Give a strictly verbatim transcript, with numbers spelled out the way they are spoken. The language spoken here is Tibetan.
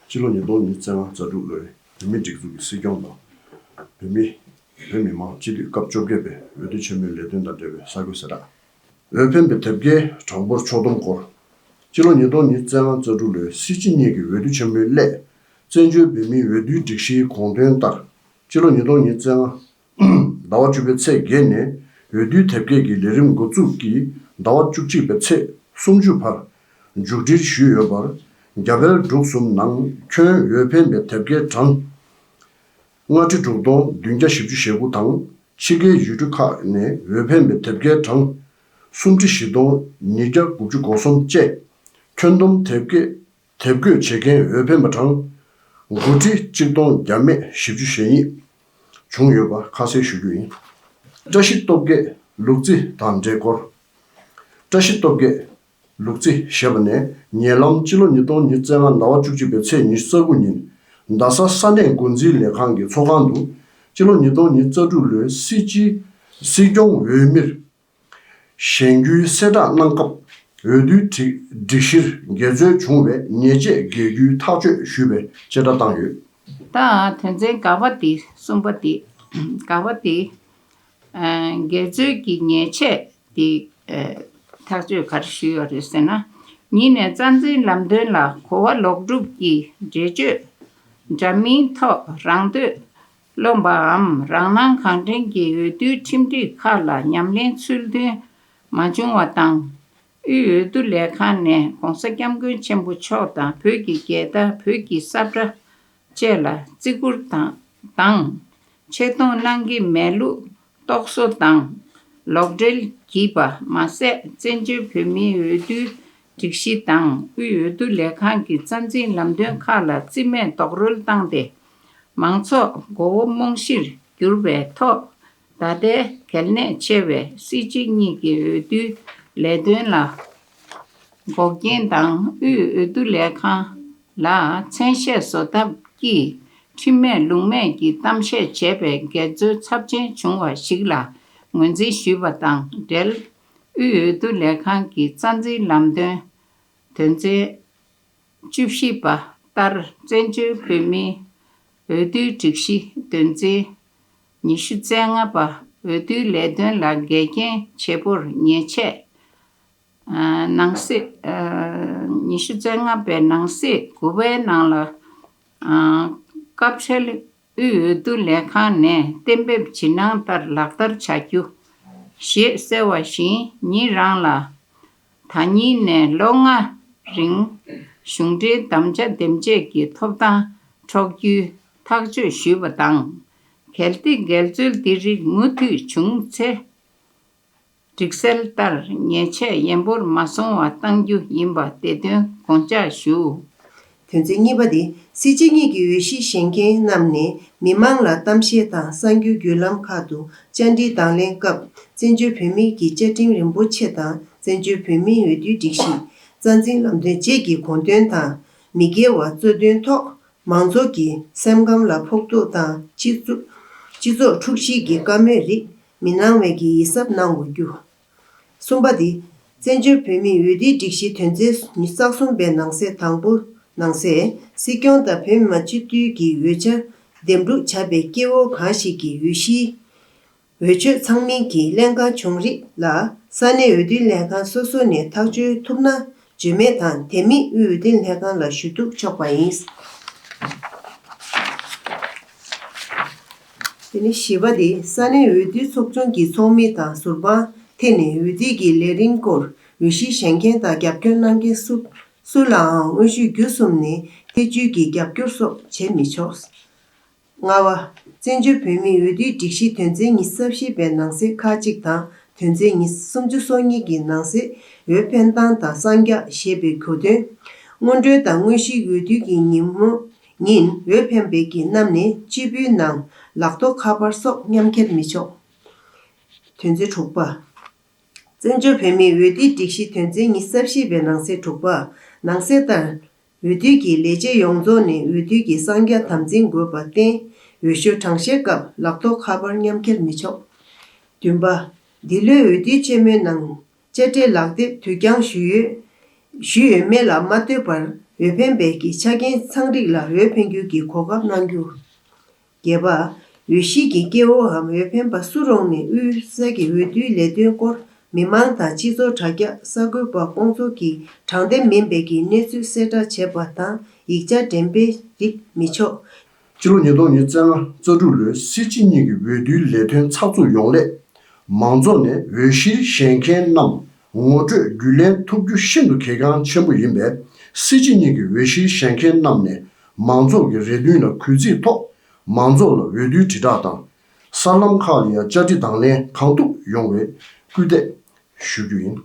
སྤྱི་ལོ་ཉིས་སྟོང་ཉི་ཤུ་རྩ་ལྔ་རྩ་དྲུག་ལོའི་བོད་མིའི་སྒྲིག་འཛུགས་ཀྱི་སྲིད་སྐྱོང་དང་། བོད་མི། བོད་མི་མང་སྤྱི་འཐུས་སྐབས་བཅོ་བརྒྱད་པའི་འོས་བསྡུ་ཆེན་མོའི་ལས་དོན་དང་འབྲེལ་བའི་གསར་འགོད་གསལ་བསྒྲགས། འོས་འཕེན་པའི་དེབ་སྐྱེལ་གྲངས་འབོར་ཕྱོགས་བསྡོམས་སྐོར། སྤྱི་ལོ་ཉིས་སྟོང་ཉི་ཤུ་རྩ་ལྔ་རྩ་དྲུག་ལོའི་སྲིད་སྤྱི་གཉིས་ཀྱི་འོས་བསྡུ་ཆེན་མོའི་སླད། བཙན་བྱོལ་བོད་མིའི་འོས་བསྡུའི་སྒྲིག་གཞིའི་དགོངས་དོན་ལྟར། སྤྱི་ལོ་ཉིས་སྟོང་ཉི་ཤུ་རྩ་ལྔ། ཟླ་བ་བཅུ་པའི་ཚེས་བརྒྱད་ནས་འོས་བསྡུའི་དེབ་སྐྱེལ་གྱི་ལས་རིམ་འགོ་འཛུགས་ཀྱིས་ཟླ་བ་བཅུ་གཅིག་པའི་ཚེས་སུམ་ཅུ་བར་མཇུག་སྒྲིལ་ཞུས་ཡོད་པར། རྒྱ་བལ་འབྲུག་གསུམ་ནང་ཁྱོན་འོས་འཕེན་པའི་དེབ་སྐྱེལ་གྲངས་ལྔ་ཁྲི་དྲུག་སྟོང་བདུན་བརྒྱ་བཞི་བཅུ་ཞེ་དགུ་དང་། ཕྱི་རྒྱལ་ཡུལ་གྲུ་ཁག་ནས་འོས་འཕེན་པའི་དེབ་སྐྱེལ་གྲངས་སུམ་ཁྲི་བཞི་སྟོང་ཉིས་བརྒྱ་དགུ་བཅུ་གོ་གསུམ་བཅས། ཁྱོན་བསྡོམས་དེབ་སྐྱེལ། དེབ་འགོད་བྱེད་མཁན་འོས་འཕེན་པ་གྲངས་དགུ་ཁྲི་གཅིག་སྟོང་བརྒྱ་མེད་བཞི་བཅུ་ཞེ་གཉིས་བྱུང་ཡོད་པ་ཁ་གསལ་ཞུ་རྒྱུ་ཡིན། བཀྲ་ཤིས་སྟོབས་རྒྱས་ལུག་རྫི་དང་འབྲེལ་སྐོར། བཀྲ་ཤིས་སྟོབས་རྒྱས་ལུག་རྫི་ཞེས་པ་ནས་ཉེ་ལམ་སྤྱི་ལོ་ཉིས་སྟོང་ཉི་ཤུ་རྩ་ལྔ་ཟླ་བ་བཅུ་གཅིག་པའི་ཚེས་ཉི་ཤུ་རྩ་དགུ་ཉིན། རྡ་ས་ས་གནས་འགོ་འཛིན་ལས་ཁང་གི་ཚོགས་ཁང་དུ་སྤྱི་ལོ་ཉིས་སྟོང་ཉི་ཤུ་རྩ་དྲུག་ལོའི་སྲིད་སྤྱི། སྲིད་སྐྱོང་འོས་མིར་བཞེངས་རྒྱུའི་གསལ་བསྒྲགས་གནང་སྐབས། འོས་བསྡུའི་སྒྲིག་སྒྲིག་གཞིར་འགལ་འཛོལ་བྱུང་བའི་ཉེས་ཆད་འགེལ་རྒྱུའི་ཐག་གཅོད་ཞུས་པའི་བཅད་ཁྲ་བཏང་ཡོད། ད་དོན་ཚན་ག་པ་དེ་གསུམ་པ་དེ། ག་པ་དེ། ཨ། འགལ་འཛོལ་གྱི་ཉེས་ཆད་དེ། ཨ། ཐག་གཅོད་ག་རེ་ཞུས་ཡོད་རེད་ཟེར་ན། ཉིད་ནས་རྩ་འཛིན་ལམ་སྟོན་ལ་གོ་བ་ལོག་སྒྲུབ་ཀྱི་འགྲེལ་བརྗོད་འདྲ་མིན་ཐོག་རང་འདོད། རློམ་པའམ་རང་སྣང་གང་དྲན་གྱིས་འོས་བསྡུའི་ཁྲིམས་སྒྲིག་ཁག་ལ་ཉམས་ལེན་ཚུལ་མཐུན་མ་བྱུང་བ་དང་། དབུས་འོས་བསྡུ་ལས་ཁང་ནས་༸གོང་ས་༸སྐྱབས་མགོན་ཆེན་པོ་མཆོག་དང་བོད་ཀྱི་རྒྱལ་དར། བོད་ཀྱི་ས་ཁྲ་བཅས་ལ་བརྩི་བཀུར་དང་དང་། ཆེ་མཐོང་གནང་གི་མེད་ལུགས་རྟོག་བཟོ་དང་ལོག་འགྲེལ་བགྱིས་པ་མ་ཟད། བཙན་བྱོལ་བོད་མིའི་འོས་བསྡུའི་སྒྲིག་གཞི་དང་དབུས་འོས་བསྡུ་ལས་ཁང་གི་རྩ་འཛིན་ལམ་སྟོན་ཁག་ལ་རྩིས་མེད་རྡོག་རོལ་བཏང་སྟེ། མང་ཚོགས་མགོ་བོ་རྨོངས་གཞིར་གྱུར་བའི་ཐོག་ད་ལྟའི་གལ་གནད་ཆེ་བའི་སྲིད་སྤྱི་གཉིས་ཀྱི་འོས་བསྡུའི་ལས་དོན་ལ་འགོག་རྐྱེན་དང་། དབུས་འོས་བསྡུ་ལས་ཁང་ལ་མཚན་ཤས་བཟོ་ཐབས་ཀྱིས་ཁྲིམས་མེད་ལུགས་མེད་ཀྱི་གཏམ་བཤད་བྱས་པའི་འགལ་འཛོལ་ཚབས་ཆེན་བྱུང་བ་ཞིག་ལ་ངོས་འཛིན་ཞུས་པ་དང་འབྲེལ། དབུས་འོས་བསྡུ་ལས་ཁང་གི་རྩ་འཛིན་ལམ་སྟོན་དོན་ཚན་བཅུ་བཞི་པ་ལྟར། བཙན་བྱོལ་བོད་མིའི་འོས་བསྡུའི་སྒྲིག་གཞི་དོན་ཚན་ཉི་ཤུ་རྩ་ལྔ་པ། འོས་བསྡུའི་ལས་དོན་ལ་འགལ་རྐྱེན་བྱེད་པོར་ཉེས་ཆད། ཨ། ནང་གསེས། ཨ། ཉི་ཤུ་རྩ་ལྔ་པའི་ནང་གསེས་དགུ་པའི་ནང་ལ། ཨ། སྐབས་འཕྲལ་དབུས་འོས་བསྡུ་ལས་ཁང་ནས་གཏན་འབེབས་ཇི་གནང་ལྟར་ལག་བསྟར་བྱ་རྒྱུ་ཞེས་གསལ་བ་བཞིན། ཉིད་རང་ལ་ད་ཉིད་ནས་ལོ་ལྔ་རིང་གཞུང་འབྲེལ་དམ་བཅའ་འདེམས་བྱས་ཀྱི་ཐོབ་ཐང་འཕྲོག་རྒྱུའི་ཐག་གཅོད་ཞུས་པ་དང་། གལ་ཏེ་འགལ་འཛོལ་འདི་རིགས་མུ་མཐུད་བྱུང་ཚེ། སྒྲིག་གསལ་ལྟར་ཉེས་ཆད་ཡན་པོར་མ་སོང་བ་གཏང་རྒྱུ་ཡིན་པ་དེ་དོན་དགོངས་འཇགས་ཞུ། དོན་ཚན་གཉིས་པ་དེ། སྲིད་སྤྱི་གཉིས་ཀྱི་འོས་གཞི་བཞེངས་མཁན་རྣམས་ནས་མི་མང་ལ་གཏམ་བཤད་དང་གསར་འགྱུར་བརྒྱུད་ལམ་ཁག་ཏུ་བཅར་འདྲི་དང་ལེན་སྐབས། བཙན་བྱོལ་བོད་མིའི་གི་བཅའ་ཁྲིམས་རིན་པོ་ཆེ་དང་། བཙན་བྱོལ་བོད་མིའི་འོས་བསྡུའི་སྒྲིག་གཞི། རྩ་འཛིན་ལམ་སྟོན་བཅས་ཀྱི་དགོངས་དོན་དང་མི་འགལ་བ་རྩོད་དོན་ཐོག་མང་ཚོགས་ཀྱི་སེམས་ཁམས་ལ་ཕོག་ཐུག་དང་། སྤྱི་ཚོགས་སྤྱི་ཚོགས་འཁྲུག་གཞིས་ཀྱི་བཀའ་མོལ་རིགས་མི་གནང་བའི་གི་ཡིད་གཟབ་གནང་དགོས་རྒྱུ། གསུམ་པ་དེ། བཙན་བྱོལ་བོད་མིའི་འོས་བསྡུའི་སྒྲིག་གཞི་དོན་ཚན་ཉི་ཤུ་རྩ་གསུམ་པའི་ནང་གསེས་དང་པོ་ནང་གསལ། སྲིད་སྐྱོང་དང་བོད་མི་མང་སྤྱི་འཐུས་ཀྱི་འོས་འཆར་འདེམས་སྒྲུག་བྱ་བའི་སྐྱེ་བོ་གང་ཞིག་གི་འོས་གཞིའི་འོས་ཆོས་ཚང་མིན་གྱི་ལྷན་ཁང་བྱུང་རིགས་ལ་ས་གནས་འོས་བསྡུ་ལྷན་ཁང་སོ་སོ་ནས་ཐག་གཅོད་ཐུབ་ན་བརྗོད་མེད་དང་། དེ་མིན་དབུས་འོས་བསྡུ་ལྷན་ཁང་ལ་ཞུ་གཏུག་ཆོག་པ་ཡིན། དེ་ནས་བཞི་པ་དེ། ས་གནས་འོས་བསྡུ་ཚོགས་ཆུང་གི་ཚོགས་མི་དང་ཟུར་དཔང་ཐད་ནས་འོས་བསྡུ་གི་ལས་རིམ་སྐོར་འོས་གཞི་བཞེངས་མཁན་དང་རྒྱབ་སྐྱོར་གནང་མཁན་སུ་སུ་ལའང་དངོས་ཤུགས་བརྒྱུད་གསུམ་ནས་ཐེ་བྱུས་ཀྱི་རྒྱབ་སྐྱོར་སོགས་བྱེད་མི་ཆོག། ལྔ་པ། བཙན་བྱོལ་བོད་མིའི་འོས་བསྡུའི་སྒྲིག་གཞི་དོན་ཚན་ཉི་ཤུ་རྩ་བཞི་པའི་ནང་གསེས་ཁག་ཅིག་དང་དོན་ཚན་ཉི་ཤུ་སུམ་ཅུ་སོ་གཉིས་ཀྱི་ནང་གསེས་འོས་འཕེན་སྟངས་དང་གསང་རྒྱ་ཞེས་པའི་གོ་དོན། སྔོན་འགྲོའི་དང་དངོས་གཞིའི་འོས་བསྡུ་གི་ཉིན་མོ་ཉིན་འོས་འཕེན་པའི་གི་རྣམས་ནས་སྤྱི་པའི་ནང་ལག་ཐོགས་ཁ་པར་སོགས་མཉམ་འཁྱེར་མི་ཆོག། དོན་ཚན་དྲུག་པ། བཙན་བྱོལ་བོད་མིའི་འོས་བསྡུའི་སྒྲིག་གཞི་དོན་ཚན་ཉི་ཤུ་རྩ་བཞི་པའི་ནང་གསེས་དྲུག་པ་ནང་གསལ་ལྟར། འོས་བསྡུ་གི་ལས་བྱེད་ཡོངས་རྫོགས་ནས་འོས་བསྡུ་གི་གསང་རྒྱ་དམ་འཛིན་དགོས་པར་བརྟེན། འོས་ཤོག་གྲངས་བཤེར་སྐབས་ལག་ཐོགས་ཁ་པར་མཉམ་འཁྱེར་མི་ཆོག། བདུན་པ། འདི་ལོའི་འོས་བསྡུ་ཆེན་མོའི་ནང་དཔྱ་ཁྲལ་ལག་དེབ་དུས་འགྱངས་ཞུས་ཡོད། ཞུས་ཡོད་མེད་ལ་མ་ལྟོས་པར། འོས་འཕེན་པའི་གི་ཆ་རྐྱེན་ཚང་རིགས་ལ་འོས་འཕེན་རྒྱུ་གི་གོ་སྐབས་གནང་རྒྱུ། བརྒྱད་པ། འོས་གཞིའི་གི་སྐྱེ་བོའམ་འོས་འཕེན་པ་སུ་རུང་ནས་དབུས་ས་གི་འོས་བསྡུའི་ལས་དོན་སྐོར་མི་མང་དང་སྤྱི་ཚོགས་དྲ་རྒྱ་གསར་འགོད་པ་ཁོང་ཚོ་གིས་དྲང་བདེན་མིན་པའི་གི་གནས་ཚུལ་གསལ་བསྒྲགས་བྱེད་པ་དང་ཡིག་ཆ་འགྲེམས་སྤེལ་རིགས་མི་ཆོག་སྤྱི་ལོ་ཉིས་སྟོང་ཉི་ཤུ་རྩ་ལྔ་རྩ་དྲུག་ལོའི་སྲིད་སྤྱི་གཉིས་ཀྱི་འོས་བསྡུའི་ལས་དོན་ཚགས་ཚུད་ཡོང་སླད། མང་ཚོགས་ནས་འོས་གཞིར་བཞེངས་མཁན་རྣམས་ངོ་སྤྲོད་རྒྱུས་ལེན་ཐུབ་རྒྱུ་ཤིན་ཏུ་གལ་འགངས་ཆེན་པོ་ཡིན་པས། སྲིད་སྤྱི་གཉིས་ཀྱི་འོས་གཞིར་བཞེངས་མཁན་རྣམས་ནས་མང་ཚོགས་ཀྱི་རེ་འདུན་ལ་གུས་བརྩིས་ཐོག་མང་ཚོགས་ལ་འོས་བསྡུའི་དྲིལ་བསྒྲགས་དང་། གསར་ལམ་ཁག་ལ་ཡང་བཅར་འདྲི་དང་ལེན་གང་ཐུབ་ཡོང་བའི་སྐུལ་འདེད་ཞུ་རྒྱུ་ཡིན།